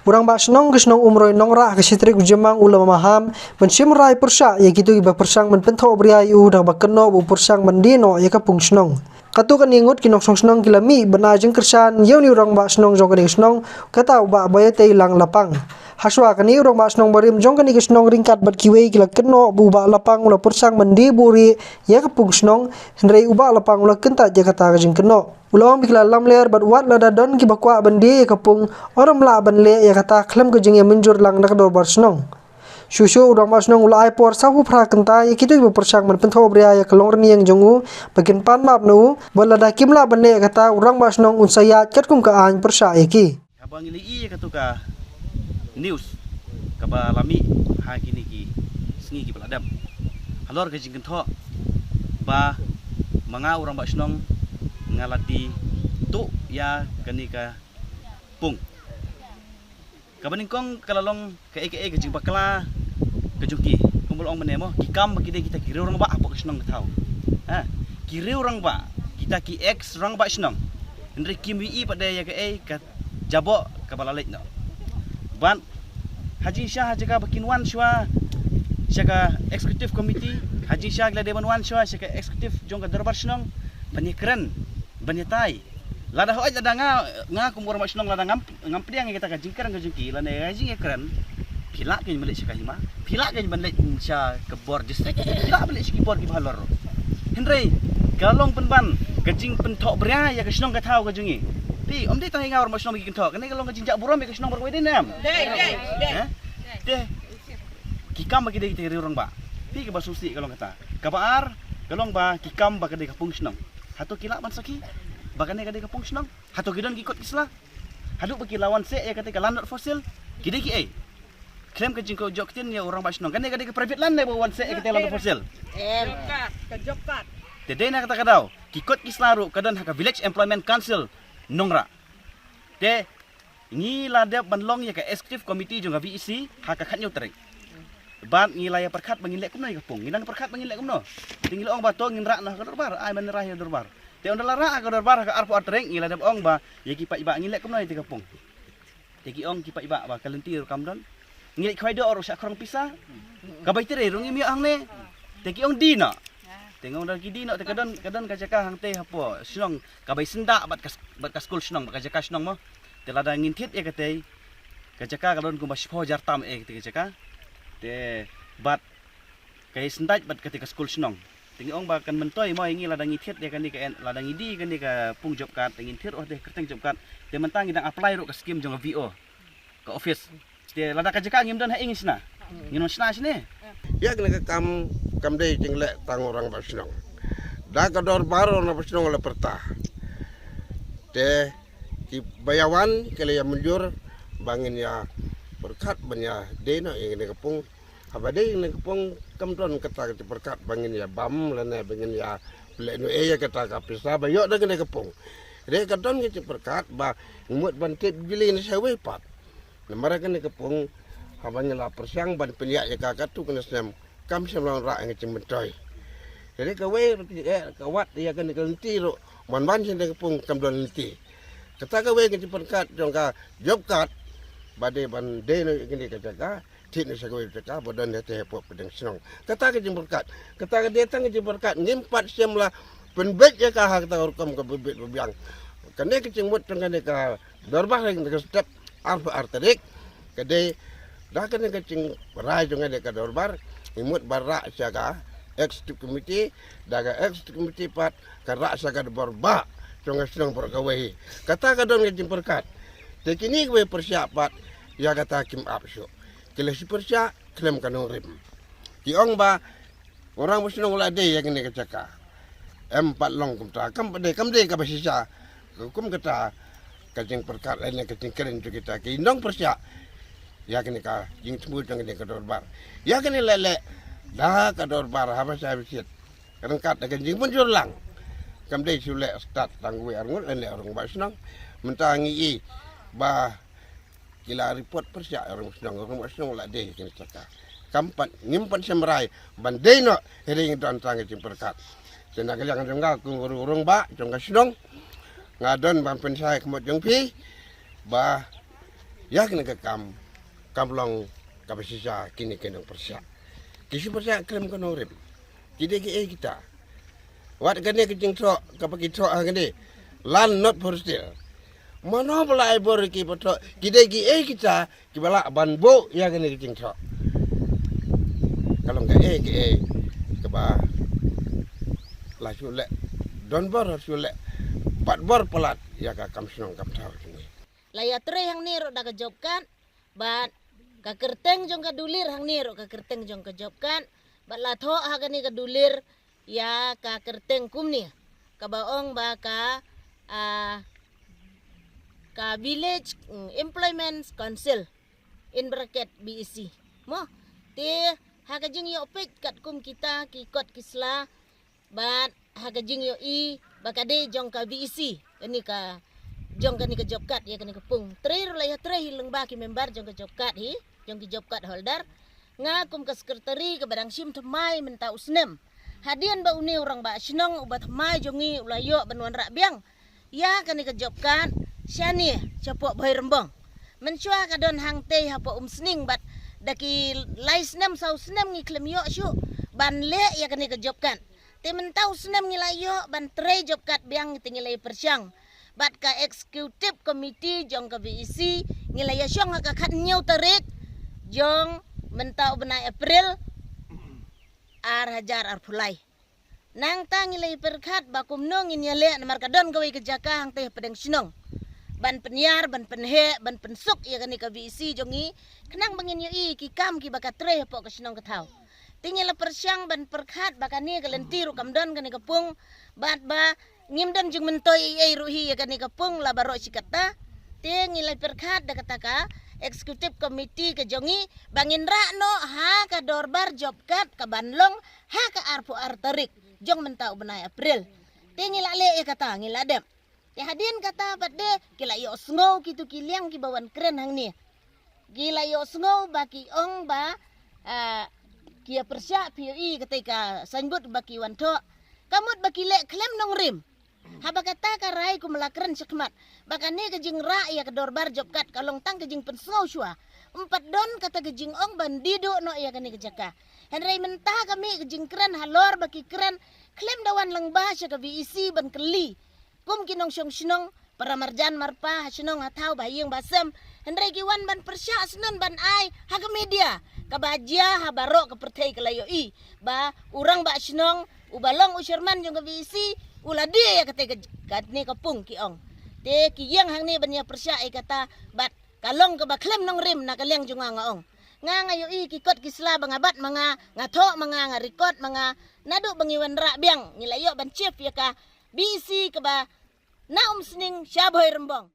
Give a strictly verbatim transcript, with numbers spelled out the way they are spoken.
U Rangbah Shnong ka shnong Umroi Nongrah ha ka shi tarik u Jymmang u la maham ban shim rai pyrshah ïa kito kiba pyrshang ban pynthohbria ïa u da kaba kynnoh ba u pyrshang ban die noh ïa ka pung shnong. Katto katne ngut ki nongshong shnong ki la mih ban ai jingkyrshan ïa une u Rangbah Shnong jong kane ka shnong, kata u Bah Baïatei Lang Lapang. Hashwa kane u Rangbah Shnong barim jong kane ka shnong ryngkat bad kiwei ki la kynnoh ba u Bah Lapang u la pyrshang ban die buhrieh ïa ka pung shnong, hynrei u Bah Lapang u la kyntait ïa kata ka jingkynnoh. U la ong ba ki la lamler bad wat lada don kiba kwah ban die ïa ka pung, ym lah ban leh ïa kata khlem ka jingïamynjur lang na ka dorbar shnong. Shuh shuh u Rangbah Shnong u la ai por sawphew phra kynta ïa kito kiba pyrshang ban pynthohbria ïa ka longrynïeng jong u ba kin pan map na u, bad lada kim lah ban leh ïa kata u Rangbah Shnong un sa ïaid katkum ka aiñ pyrshah ïa ki. Haba ngi la ïohi ïa kato ka news kaba la mih ha kine ki sngi kiba la dep halor ka jingkynthoh ba ma nga u Rangbah Shnong nga la die tuh ïa kane ka pung. Kaba nyngkong ka la long kaei kaei ka jingbakla ka jong ki. Kumba la ong mynne mo, ki kam ba ki dei kita ki riew rangbah hapoh ka shnong ka thaw. Ha, ki riew rangbah, kita ki ex rangbah shnong. Hynrei kim ïohi pat de ïa kaei ka jaboh kaba la leit noh. Bad ha jingshisha ha jaka ba kin wan shuwa sha ka executive committee, ha jingshisha ki la dei ban wan shuwa sha ka executive jong ka dorbar shnong ban ïakren, ban ïatai. Lada hooid lada nga, nga kum u Rangbah Shnong lada ngam, ngam pdiang ïa kata ka jingkren ka jong ki lane ka jingïakren, phi lah kein ban leit sha ka hima, phi lah kein ban leit sha ka bor district, phi lah ban leit sha ki bor kiba halor. Hynrei ka long pynban ka jingpynthohbria ïa ka shnong ka thaw ka jong ngi. Phi, ym dei tang ïa nga u Rangbah Shnong ba ki kynthoh, kane ka long ka jingjah burom ïa ka shnong bad kawei de ne em? Dei, dei, dei. Eh? Te ki kam ba ki dei kita ki riew rangbah. Phi, kaba sngewsih ka long kata. Kaba ar ka long ba ki kam ba ka dei ka pung shnong. Hato ki lah ban sakhi ba kane ka dei ka pung shnong? Hato ki don ki kot ki sla? Haduh ba ki la wan seh ïa kata ka land not for sale, ki dei kiei? Khlem ka jingkoit jok ktien ïa u Rangbah Shnong, kane ka dei ka private land ne ba wan seh ïa kata ka land not for sale? Em. Ka job card. Te dei na kata ka daw ki kot ki sla ruh ka don ha ka Village Employment Council Nongrah. Te ngi la dep ban long ïa ka executive committee jong ka V E C ha ka khathynñiew tarik. Bad ngi la ïa pyrkhat ba ngin leh kumno ïa ka pung, ngi dang pyrkhat ba ngin leh kumno. Te ngi la ong ba to ngin rah noh ha ka dorbar, ai ban rah ïa ka dorbar. Te ynda la rah ha ka dorbar ha ka arphew ar tarik ngi la dep ong ba ïa ki paidbah ngin leh kumno ïa ka pung. Te ki ong ki paidbah ba ka lynti ruh kam don. Ngi leit khwai doh ruh shah khrong pisa. Ka bai trei ruh ngim ïoh hangne. Te ki ong die noh. Te nga ong da ki die noh te ka don, ka don ka jaka hangtei hapoh shnong ka bai syndah bad ka, bad ka skul shnong, bad ka jaka shnong mo. Te lada ngin thied ïa katei ka jaka ka don kumba shiphew hajar tam eh katei ka jaka. Te bad ka ïa syndah bad katei ka skul shnong. Te ngi ong ba kan myntoi mo ïa ngi lada ngi thied ïa kane ka en, lada ngi die kane ka pung job card, te ngin thied ruh te kyrteng job card. Te mynta ngi dang apply ruh ka skim jong ka V O, ka office. Te lada ka jaka ngim don ha ïing shna, ngin wan shna shane. Ïa kane ka kam kam dei jingleh tang u Rangbah Shnong. Da ka dorbar u Rangbah Shnong la pyrta. Te kiba ïa wan ki la ïa mynjur ba ngin ïa pyrkhat ban ïa die noh ïa kane ka pung. Haba die ïa kane ka pung kam don kata ka jingpyrkhat ba ngin ïa bam lane ba ngin ïa leh noh ïa kata ka pisa ba ïoh da kane ka pung. Hynrei ka don ka jingpyrkhat ba ngi mut ban tip jylli na shawei pat. Namar kane ka pung haba ngi la pyrshang ban pynïaid ïa ka katto katne snem kam shym la wanrah ïa ka jingmyntoi. Hynrei kawei ruh ki eh ka wad ïa kane ka lynti ruh ban wan sha kane ka pung kam don lynti. Kata kawei ka jingpyrkhat jong ka job card ba dei ban die noh ïa kane ka jaka, thied noh sha kawei ka jaka ba don ïa te hapoh pdeng shnong. Kata ka jingpyrkhat, kata ka dei tang ka jingpyrkhat, ngim pat shym la pynbeit ïa ka ha kata ka rukom kaba bit ba biang. Kane ka jingmut jong kane ka dorbar ha kane ka step arphew ar tarik ka dei da kane ka jingrai jong kane ka dorbar, ngi mut ban rah sha ka executive committee, da ka executive committee pat ka rah sha ka dorbar bah jong ka shnong baroh kawei. Kata ka don ka jingpyrkhat. Te kine kiwei pyrshah pat ïa kata kim ap shuh. Ki la shu pyrshah khlem ka nongrim. Ki ong ba u Rangbah Shnong u la die ïa kane ka jaka. Em pat long kumta, kam pat dei, kam dei kaba shisha. Kum kata ka jingpyrkhat lane ka jingkren jong kita ki nongpyrshah ïa kane ka jingthmu jong kane ka dorbar. Ïa kane leh leh da ka dorbar haba shai ba shiet ryngkat da ka jingmynjur lang. Kam dei shu leh stad tang wei ar ngut lane u Rangbah Shnong. Mynta ngi i ba ki la report pyrshah ïa u Rangbah Shnong, u Rangbah Shnong u la die ïa kane ka jaka. Kam pat, ngim pat shym rai ban die noh, hynrei ngi don tang ka jingpyrkhat. Te na ka liang jong nga kum u rangbah jong ka shnong, nga don ban pynshai khmut jong phi ba Ïa kane ka kam, kam long kaba shisha kine ki nongpyrshah. Ki shu pyrshah khlem ka nongrim. Ki dei kiei kita? Wat kane ka jingthoh kaba ki thoh ha kane, land not for sale. Mano ba la ai bor ki ba thoh? Ki dei kiei kita kiba lah ban buh ïa kane ka jingthoh? Ka long kaei kaei kaba la shu leh, don bor shu leh, bad bor palat ïa ka kam shnong kam thaw kane. La ïatrei hangne ruh da ka job card, bad ka kyrteng jong ka dulir hangne ruh ka kyrteng jong ka job card, bad la thoh ha kane ka dulir ïa ka kyrteng kumne, kaba ong ba ka, ah, ka Village, mm, Employment Council, in bracket B E C. Mo, te ha ka jingïoh peit katkum kita ki kot ki sla, bad ha ka jingïohi ba ka dei jong ka V E C, kane ka, jong kane ka job card ïa kane ka pung. Trei ruh la ïatrei hi lyngba ki member jong ka job card hi, jong ki job card holder. Nga kum ka secretary kaba dang shim thymmai mynta u snem. Hadien ba une u rangbah shnong uba thymmai jong ngi u la ïoh ban wanrah biang ïa kane ka job card shane shapoh Bhoirymbong. Mynshuwa ka don hangtei hapoh Umsning, bad da ki lai snem saw snem ngi khlem ïoh shuh ban leh ïa kane ka job card. Te mynta u snem ngi la ïoh ban trei job card biang, te ngi la ïa pyrshang bad ka executive committee jong ka V E C, ngi la ïa shong ha ka khathynñiew tarik jong mynta u bnai April ar hajar arphew lai. Nangta ngi la ïa pyrkhat ba kumno ngin ïaleh, namar ka don kawei ka jaka hangtei hapdeng shnong ban pynïar, ban pynheh, ban pynsuk ïa kane ka V E C jong ngi, khnang ba ngin ïohi ki kam kiba ka trei hapoh ka shnong ka thaw. Te ngi la pyrshang ban pyrkhat ba kane ka lynti ruh kam don kane ka pung, bad ba ngim don jingmyntoi ei ei ruh hi ïa kane ka pung la baroh shi katta. Te ngi la pyrkhat da kata ka executive committee ka jong ngi ba ngin rah noh ha ka dorbar job card kaban long ha ka arphew ar tarik jong mynta u bnai April. Te ngi la leh ïa kata, ngi la dep. Te hadien kata pat de ki la ïohsngew kitu ki liang kiba wan kren hangne. Ki la ïohsngew ba ki ong ba, ah, ki ïa pyrshah, phi ïohi katei ka signboard ba ki wan thoh. Ka mut ba ki leh khlem nongrim. Haba kata ka rai kum la kren shakhmat ba kane ka jingrah ïa ka dorbar job card ka long tang ka jingpynsngew shuwa. Ym pat don kata ka jingong ban die duh noh ïa kane ka jaka. Hynrei mynta ka mih ka jingkren halor ba ki kren khlem da wan lyngba sha ka V E C ban kylli kum ki nongshong shnong, para marjan marpa ha shnong ha thaw, ba ha ïing ba ha sem. Hynrei ki wan ban pyrshah shnong ban ai ha ka media, kaba jia ha baroh ka pyrthei ka la ïohi ba u rangbah shnong uba long u chairman jong ka V E C u la die ïa katei ka, kane ka pung, ki ong. Te ki ïeng hangne ban ïa pyrshah ïa kata, bad ka long kaba khlem nongrim na ka liang jong nga, nga ong. Nga, nga ïohi ki kot ki sla ba nga bat ma nga, nga thoh ma nga, nga record ma nga, naduh ba ngi wanrah biang ngi la ïoh ban chief ïa ka V E C kaba na Umsning sha Bhoirymbong.